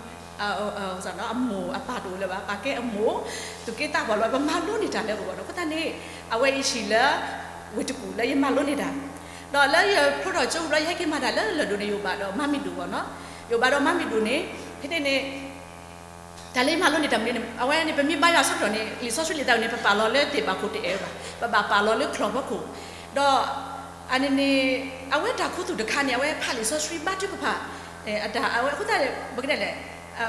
အမိၢ်အပၢ်တအိၣ်လၢၤဘၣ် ပာ်ကဲအမိၢ် သူၣ်က့သးပှၢ်လီၤ ပမၤလိန့ၢ်တၢ်လၢအအိၣ်ဘၣ်နီၤ အဃိသတးန့ၣ် အဝဲအံၤဟံၣ်လၢ ဝ့ၢ်တကူၣ်လၢယမၤလိန့ၢ်တၢ် ဒီးလၢယဖျိထီၣ်ကၠိဘျီ ယဟဲက့ၤမၤတၢ်လၢလၢၢ်ဒိၣ်န့ၣ် ယအိၣ်ဘၣ်ဒီးမါမ့ၢ်ဒိၣ်ဘၣ်နီၤ ယအိၣ်ဘၣ်ဒီးမါမ့ၢ်ဒိၣ်န့ၣ် ဖဲန့ၣ်န့ၣ် တၢ်လၢယမၤလိန့ၢ်တၢ်မနုၤန့ၣ် အဝဲန့ၣ် ပမ့ၢ်ဘါယွၤအဆၢကတီၢ်န့ၣ် လံာ်စီဆှံလံာ်သးအုးန့ၣ် ပပာ်လီၤလၢသ့ၣ်ဘၣ်ခိၣ်တအဲၣ်ဘၣ် ပဘၣ်ပာ်လီၤလၢချီၣ်ဖီခိၣ် ဒီး အန့ၣ်န့ၣ် အဝဲတၢ်ခူသူၣ်တခါန့ၣ် အဝဲဖးလံာ်စီဆှံဘါထုကဖၣ် အတၢ်အဝဲအဃိသတး ပကတဲလဲၣ်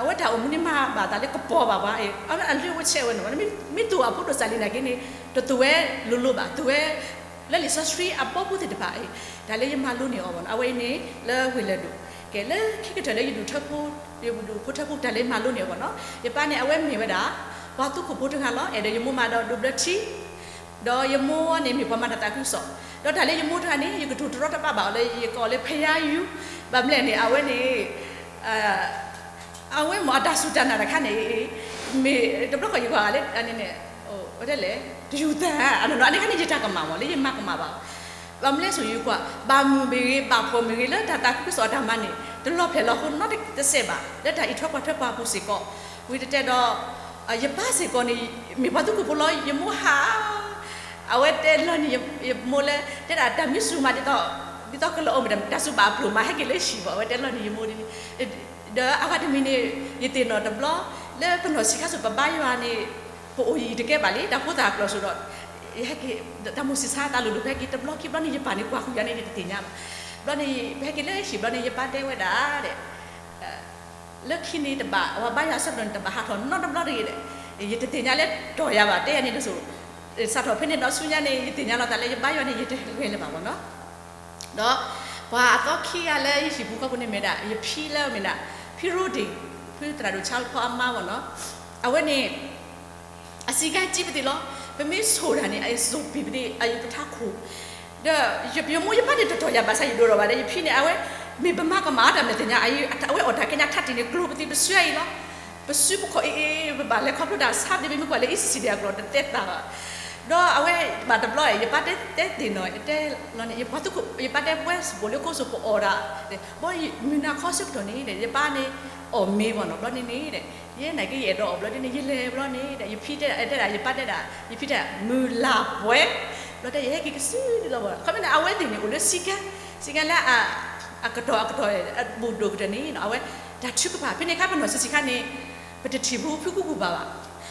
အဝဲတၢ်အိၣ်မူန့ၣ်မၤဘၣ်သးလၢကပီၤဘၣ်ပှၤ အဝဲအလုၢ်အဝဲဆဲးဝဲန့ၣ် မ့ၢ်သူၣ်အဖိဒိၣ်စၢ်လံနာ်က့န့ၣ် တသူၣ်ဝဲလိၤလိၤဘၣ် သူၣ်ဝဲ လၢလံာ်စီဆှံအဘီဖိသ့ၣ်တဖၣ် တၢ်လၢယမၤလိန့ၢ်အီၤဘၣ်နီၤ အဝဲအံၤန့ၣ် လၢဝ့ၢ်လၢၢ်ဒိၣ် ကဲလၢခံကတၢၢ်လၢယဒူၣ်ထၢဖိ ယဒူၣ်ဖိထၢဖိတၢ်လၢယမၤလိန့ၢ်အီၤဘၣ်နီၤ ယပၢ်န့ၣ် အဝဲမ့ၢ်ဝဲဒၣ် ပှၤသူခိၣ်ဖိတဂၤလီၤ အဲၣ်ဒိးယမိၢ်မးဒီးဒိးဘျၢထံ ဒီးယမိၢ်န့ၣ်မ့ၢ်ပှၤမၤတၢ်သးခုကစီၣ် ဒီးတၢ်လၢယမိၢ်တဂၤန့ၣ် ယကတိၤတရီတပါဘၣ်အီၤလၢယကိးလၢဖယါယူၤ ဘၣ်မနုၤလဲၣ်န့ၣ် အဝဲန့ၣ် အဝဲမ့ၢ်အတၢ်စူၢ်တၢ်နာ်တခါန့ၣ် မ့ၢ်တဘျီဃီယကွၢ်လၢန့ၣ်န့ၣ် ဝဲဒ်လဲၣ် တယူၤသး အနီၢ်နီၢ် အန့ၣ်ခါန့ၣ် ယတၢ်ကမၣ်မ့ၢ် လၢယမၤကမၣ်ဘၣ် ဘၣ်မနုၤလဲၣ်ဆိ ယကွၢ် ဘၣ်မုာ်မ့ၢ်ဂ့ၤ ဘၣ်ဖှီၣ်မ့ၢ်ဂ့ၤ လၢတၢ်သးခုကစီၣ်အတၢ်မၤန့ၣ် တလီၤဖျဲၣ်လီၤဃိနီတစဲးဘၣ် လၢတၢ်အံးထွဲကွၢ်ထွဲပှၤအပူၤစ့ၢ်ကီး ဝံၤတတဲဒီး ယပၢ်စ့ၢ်ကီးန့ၣ် မ့ၢ်ပှၤသူခိၣ်ဖိလီၤ ယမိၢ်ဟး အဝဲတဲလီၤန့ၣ် ယမိၢ်လၢ တဲဒၣ်တၢ်မ့ၢ်စူၤမး ဒ်သိးကလၢအီၣ်မ့ၢ်တၢ်စူၤဘၣ်အပျိၢ်မး ဟဲက့ၤလၢဟံၣ်ဘၣ် အဝဲတဲလီၤန့ၣ် ယမိၢ်ဒ်န့ၣ် ဒီးအဂၤတမံၤန့ၣ် ယသ့ၣ်နီၣ်တဘျီ လၢပနီၢ်ဆံးခါဆိ ပဘါယွၤန့ၣ် ပအိၣ်ယံၤတကဲဘၣ်လံ တၢ်ဖိသၣ်ကျိၤဆိဒီး ယဟဲက့ၤ တၢ်မိၣ်ဆံးဆါတၢ်လိၤလိၤ ပဟဲက့ၤတဘျီခံဘျီန့ၣ် ယပၢ်န့ၣ်ကွၢ်ဃုာ်ယၤန့ၣ် ယတသ့ၣ်ညါဘၣ် ဘျီန့ၣ် ပဟဲက့ၤလၢဟံၣ်ဘျီန့ၣ် ယပၢ်တဲဝဲဒၣ် လၢခံန့ၣ်တဘၣ် အဝဲဘါယွၤအဆၢကတီၢ်န့ၣ် တဘၣ်ဟးထီၣ်နီတဘျီတဂ့ၤဒီး ယတသ့ၣ်ညါလၢတီၢ်ယၤဘၣ် တဲယၤန့ၣ်တစိၢ် စးထီၣ်ဖဲန့ၣ်ဒီးဆူညါန့ၣ် ယသ့ၣ်ညါလီၤသးလၢယဘါယွၤန့ၣ် ယတဂဲၤလၢၤဘၣ်မ့ၢ်နီၤ ဒီးပှၤအသီခံဂၤလၢယဟံၣ်ပူၤဃီပူၤန့ၣ်မ့ၢ်ဒၣ် ယဖံလၢမ့ၢ်ဒၣ် ဖံရိဒ့ၣ် ဖုသရၣ်ဒိၣ်ဆါလဖီအမါမ့ၢ်နီၤ အဝဲန့ၣ် အစံးကဲကံပသ့ၣ်လီၤ ပမ့ၢ်ဆိၣ်တၢ်န့ၣ် အစိၢ်ပံၤပသ့ၣ် အယုၢ်ပထါခိၣ် ဒီးယမိၢ်ယပၢ်န့ၣ်တတီၢ်ယၤဘၣ်ဆၣ် ယဒိၣ်ထီၣ်ဘၣ်ဒီး ယဖံန့ၣ် အဝဲ မ့ၢ်ပမၤကမၣ်တၢ်မဲာ်သ့ၣ်ညါ အဝဲအီၣ်တၢ်ကဲညါထးတံၢ်န့ၣ် ကျိၤပသ့ၣ်ပဆှၢအံၤလီၤ ပစုပခီၣ်အ့ၣ်အ့ၣ် ပဘၣ်လဲၤခီဖျိတၢ်ဆါသ့ၣ် ပမ့ၢ်ကွၢ်လၢ အံၣ်စံၣ်စံၣ် ဒံးအကျိၤ တသဲသးဘၣ် ဒီးအဝဲဘၣ်တဘျီ ယပၢ်တဲတဲသ့ၣ်နီၤ တဲလီၤန့ၣ် ယပၢ်သူခိၣ် ယပၢ်တဲပဝဲစပိၢ်လၢခိၣ်စိၣ်ပအီၣ်ဒၣ် ဘီမုၢ်နၤခီဆၢကတီၢ်န့ၣ် ယပၢ်န့ၣ် အီၣ်မ့ၤဘၣ်နီၤ ဘျီန့ၣ်န့ၣ် ယဲနာ်က့ယအဲၣ်ဒိးအီၣ်ဘျီန့ၣ် ယလဲၤဘျီန့ၣ် ယဖံတဲဒၣ် တဲဒၣ် ယပၢ်တဲဒၣ် ယဖံတဲ မုၢ်လၢ်ပှဲၤ ဘျီတဲယဟဲက့ၤကစုဒ်လီၤဘၣ် ခီမ့ၢ်န့ၣ် အဝဲသ့ၣ်န့ၣ် အိၣ်လၢစံကဲ စံကဲလၢ အကတီၢ်အကတီၢ် အဘူၣ်ဒိၣ်ကတၢၢ်န့ၣ် အဝဲတၢ်ထုကဖၣ် ဖဲန့ၣ်အခါ ပနီၢ်ဆံးဆံးခါန့ၣ် ပတထံၣ်ဖုဖုကူကူၣ်ပၤဘၣ်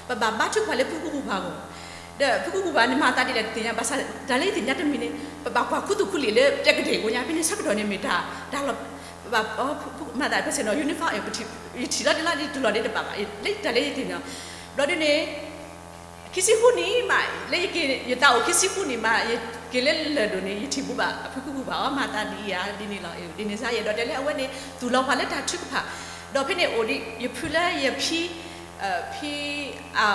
ပဘၣ်ဘါထုကဖၣ်လၢဖုကူကူၣ်ပၤအဂီၢ် ဒီးဖုကူပူၤဘၣ်န့ၣ် မၤသးဒ်လဲၣ်တသ့ၣ်ညါ ဘၣ်ဆၣ်တၢ်လၢယသ့ၣ်ညါတမံၤန့ၣ် ပဘၣ်ကွၢ်ခူသူၣ်ခူလံာ်လၢပျဲကဒ့ၣ်အဃိညါ ဖဲန့ၣ်ဆၢကတီၢ်န့ၣ်မ့ၢ်တၢ် တၢ်လီၤ ပဘၣ် မၤသးပစဲးနီၤ uniform ယထံၣ်လီၤတလါဒ်တုၤလီၤဒ်တဘၣ်ဘၣ် လၢတၢ်လၢယသ့ၣ်ညါ ဘျီဒ်န့ၣ် ခံဆံဃုနံၣ်မး လၢယက့ၤ ယသးအိၣ်ခံဆံဃုနံၣ်မး ယက့ၤလၢလၢၢ်ဒိၣ်န့ၣ် ယထံၣ်ဘူးဘၣ်အီၤ မၤသးဒ်အံၤဧါ ဒ်န့ၣ်လီၤ. ဒ်န့ၣ်စ့ၢ်ကီး ဒီးတဲလၢအဝဲန့ၣ် သူၣ်လီၤပှၤလၢတၢ်ထုကဖၣ် ဒီးဖဲန့ၣ်အိၣ်ဒ် ယဖုလၢယဖံ ဖံ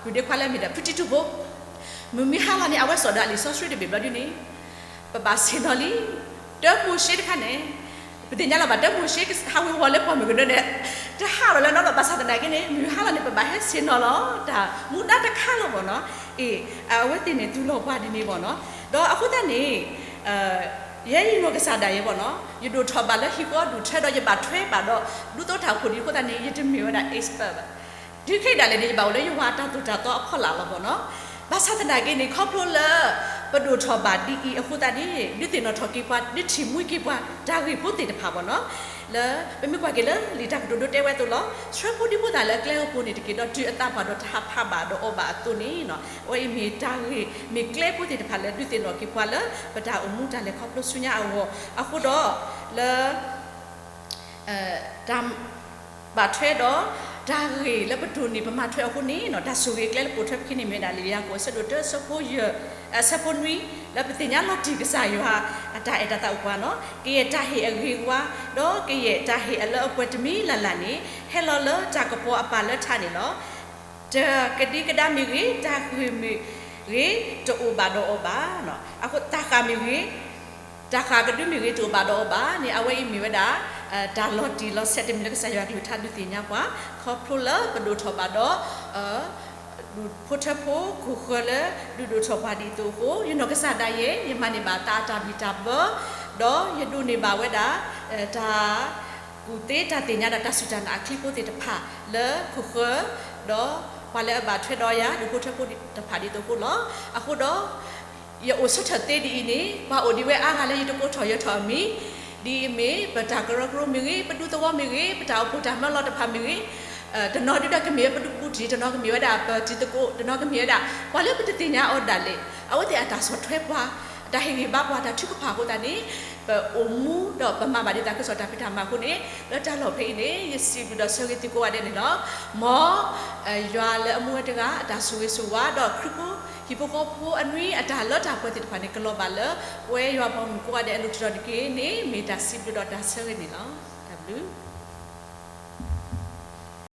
ကုၢ်ဒ့ခွါလၢအမ့ၢ်ဒၣ်ဖုတံတူၣ်ဖိ မုၢ်မံဟါလီၤန့ၣ် အဝဲစိာ်ဒီးအလံာ်စီဆှံတဘ့ၣ်ဘျီဒ်န့ၣ် ပဘၣ်ဆ့ၣ်နီၤလံ တၢမိၤၡ့တခါန့ၣ် ပသ့ၣ်ညါလီၤဘၣ် တၢမိၤၡ့ဟးဝ့ၤဝီၤလၢပှၢ်မုၢ်ကနၢန့ၣ် တဟးထီၣ်လၢၤနီတဘျီ ဘၣ်ဆၣ်သနာ်က့န့ၣ် မုၢ်ဟါလီၤန့ၣ် ပဘၣ်ဟဲဆ့ၣ်နီၤလီၤ တၢ်မူဒါတခါလီၤဘၣ်နီၤ. အ့ၣ် အဝဲသ့ၣ်န့ၣ် သူၣ်လီၤပှၤဒ်န့ၣ်ဘၣ်နီၤ. ဒီးအဃိသတးန့ၣ် ယဲယနီၢ်ကစၢ်ဒၣ်ယဲဘၣ်နီၤ ယဒိၣ်ထီၣ်ဘၣ်လၢဟံၣ်ဃီဒူၣ်ထၢဒီးယဘၣ်ထွဲဘၣ်ဒီး ဒူသဝီတၢ်အိၣ်ဖှိၣ်ဒ်အဃိသတးန့ၣ် ယတမ့ၢ်ဝဲဒၣ် expert ဘၣ်. တုၤခဲအံၤဒၣ်လဲာ်န့ၣ် ယဘၣ်အိၣ်လၢယဝၤတၢ်သိၣ်တၢ်သီအဖီလာ်လီၤဘၣ်နီၤ. ဘၣ်ဆၣ်သနာ်က့န့ၣ် ခီဖျိလၢ ပဒိၣ်ထီၣ်ဘၣ်ဒ်အံၤအဃိသတးန့ၣ် ဒုးသ့ၣ်နီၣ်ထီၣ်က့ၤပှၤ ဒုးထံၣ်မှံက့ၤပှၤ တၢ်ဂ့ၢ်ဖိသ့ၣ်တဖၣ်ဘၣ်နီၤ. လၢပမ့ၢ်ကွၢ်က့ၤလၢလံာ်တၢ်ကတိၤဒိတဲဝဲအသိးလီၤ. ဆှၢဖိဒံဖိသၣ်လၢအကျဲအိၣ်ပူၤန့ၣ်တက့ၢ် ဒီးတုၤအသးပှၢ်ဒီးတၢ်ဟးဖးဘၣ်ဒီးအီၣ်ဘၣ်အသိးန့ၣ် အဝဲအံၤမ့ၢ်တၢ်ဂ့ၢ် မ့ၢ်ကျဲဖိသ့ၣ်တဖၣ်လၢဒုးသ့ၣ်နီၣ်က့ၤပှၤလၢ ပတၢ်အိၣ်မူတၢ်လဲၤခီဖျိဆူညါအဂီၢ် အဃိဒီး လၢ တၢ် ဘၣ်ထွဲဒီး တၢ်ဂ့ၢ်လၢပဒိးန့ၢ်ပမၤထွဲအဃိန့ၣ် တၢ်ဆိၣ်ဂ့ၤကျဲလၢပိာ်ထွဲပခံန့ၣ်မ့ၢ်ဝဲဒၣ် လံာ်ယၤကိာ်အဆၢဒိၣ်တၢ အဆၢဖိယဲၢ် အဆၢဖိနွံ လၢပသ့ၣ်ညါလီၤတံၢ်ကစၢ်ယွၤ အတၢ်အဲၣ်တၢ်သးအိၣ်ပှၤနီၤ ကယဲၢ်တၢ်ဟ့ၣ်အဂ့ၤဝါ ဒီးကယဲၢ်တၢ်ဟ့ၣ်အလၢအပှဲၤတမံၤလၢ်လၢ်န့ၣ် ဟဲလီၤလၢတၢ်ကပီၤအပၢ်လၢထးန့ၣ်လီၤ. တၢ်ကဒံကဒါမ့ၢ်ဂ့ၤ တၢ်ဃ့ၢ်မ့ၢ်ဂ့ၤ တအိၣ်ဘၣ်ဒီးအီၤဘၣ်. အဃိတၢ်ဃၣ်မ့ၢ်ဂ့ၤ တၢ်ဃၣ်ကဒုမ့ၢ်ဂ့ၤ တအိၣ်ဘၣ်ဒီးအီၤဘၣ်န့ၣ် အဝဲအံၤမ့ၢ်ဝဲဒၣ် တၢ်လီၤတံၢ်လီၤဆဲးတမံၤလၢကစၢ်ယွၤကလုၢ်ကထါဒုးသ့ၣ်ညါပှၤ ခီဖျိလၢပဒိၣ်ထီၣ်ဘၣ်ဒီး ဒူၣ်ဖိထၢဖိခိၣ်ဃၢၤလၢ ဒုးဒိၣ်ထီၣ်ပှၤဒ်သိးအဃိ ယနီၢ်ကစၢ်ဒၣ်ယဲ ယမၤန့ၢ်ဘၣ်သးအတၢ်ဘံၣ်တၢ်ဘၢ ဒီးယဒိးန့ၢ်ဘၣ်ဝဲဒၣ် တၢ် ကူၣ်သ့တၢ်သ့ၣ်ညါဒီးတၢ်စူၢ်တၢ်နာ်အချံဖိသ့ၣ်တဖၣ်လၢခိၣ်ဃၢၤ ဒီးပှၤလၢအဘၣ်ထွဲဒီးယၤ ဒူၣ်ဖိထၢဖိတဖၣ်ဒ်သိးအဃိလီၤ. အဃိဒီး ယအိၣ်ဆၢထၢၣ်သ့ဒ်အံၤန့ၣ် ပှၤအိၣ်ဒံးဝဲအါဂၤလၢယတကိးထီၣ်ယၢၤထီၣ်အမံၤ ဒ်အမ့ၢ် ပတၢ်ကရၢကရိမ့ၢ်ဂ့ၤ ပဒူသဝီမ့ၢ်ဂ့ၤ ပတၢ်အိၣ်ဖှိၣ်တၢ်မၢလီၤတဖၣ်မ့ၢ်ဂ့ၤ တနီၤဒုးဒီးကမ့ၢ်ဝဲပဒူပူၤတံၢ် တနီၤကမ့ၢ်ဝဲဒၣ်ပတံၤသကိး တနီၤကမ့ၢ်ဝဲဒၣ် ပှၤလၢပတသ့ၣ်ညါအီၤဒၣ်လဲာ် အဝဲသ့ၣ်အတၢ်ဆီၣ်ထွဲပှၤ အတၢ်ဟ့ၣ်ဂံၢ်ဘါပှၤ တၢ်ထုကဖၣ်အဃိသတးန့ၣ် ပအိၣ်မူဒီးပမၤဘၣ်ဒ်သိးကစီၣ်တၢ်ဖံးတၢ်မၤအဃိန့ၣ် လၢတၢ်လီၢ်ဖဲအံၤန့ၣ် ယစံးဘျုးဒီးဆၢဂ့ၤသုကိးဂၤဒဲးန့ၣ်လီၤ. မ် ယွၤလၢအမူဝဲတဂၤ အတၢ်ဆိၣ်ဂ့ၤဆိၣ်ဝါ ဒီးခရံာ်ဖိဟံၣ်ဖိဃီဖိအနွံ အတၢ်လၢတၢ်ပှဲၤသ့ၣ်တဖၣ်န့ၣ် ကလီၤဘၣ်လၢပဝဲယွၤပှၤမုၣ်ကိးဂၤဒဲးအလိၤတတီၤန့ၣ်တက့ၢ်န့ၣ် မ့ၢ်တၢ်စံးဘျုးဒီးတၢ်ဆၢဂ့ၤန့ၣ်လီၤ. တၢ်ဘျုး